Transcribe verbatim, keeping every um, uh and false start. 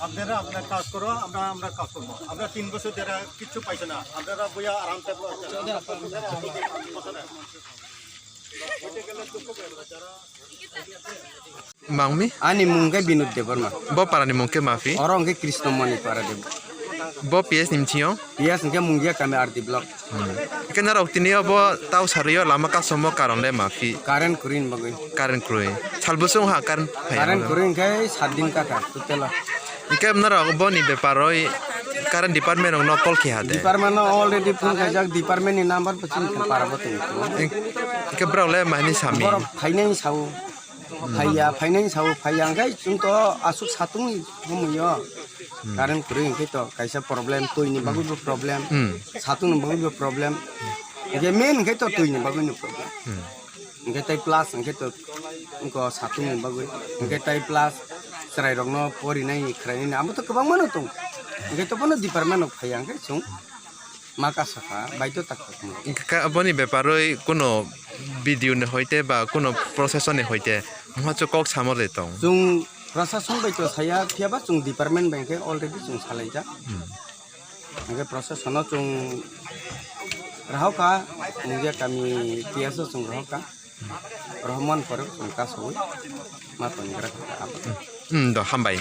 আপনারা আপনার কাজ করো, আমরা আমরা কাজ করবো। আমরা তিন বছর যারা কিচ্ছু পাইছে না, আপনারা বইয়া আরামসে বসে। Mangmi? Ani mung khe Binod Debbarma. Bo parani mung khe maphi? Oro hwnkhe Krishnamoni para Deb. Bo P S ni mchio? P S hwnkhe Mungia kami R D block. Hwnkhe norok tini obo tau sarwi o lama kasomo karon le maphi? Current kwrwi ni bagwi. Current kwrwi. Sal bwswng ha current phai? Current kwrwi hwnkhe sat din kaka total o. Hwnkhe norok boni bepar oi current department rok no call khe ha de? Department no already phone khaijak, department ni number bo chini para bo tong. Hwnkhe borok le mani sami? Borok phainai sao. Phaiya, phainai sao, phaiya hwnkhe chwng to aswk satung ni somoi o. Current kwrwi hwnkhe to kaisa problem, twi ni bagwi bo problem, Hmm. satung ni bagwi bo problem. Hwnkhe main hwnkhe to twi ni bagwi ni problem. Hmm. Hwnkhe tai plus hwnkhe to wngkha satung ni bagwi. Hwnkhe tai plus chwrai rok no porinai khwrainai abo to kwbangma no tong. Hwnkhe to bono department rok phaiya hwnkhe chwng ma kasa kha, baidhota kha. Hwnkhe ka-, aboni beparoi kuno B D O ni hoite ba kuno procession ni hoite muha chwng kok samo le tong? Chwng procession bai to saya, phiya ba chwng department bai khe already chwng salaijak. Hmm. Hwnkhe procession no chwng raho kha, Mungia kami P S o chwng raho kha. Rohman pore chwng kasawi ma tongwi gra kha. Hmm, do, hambai.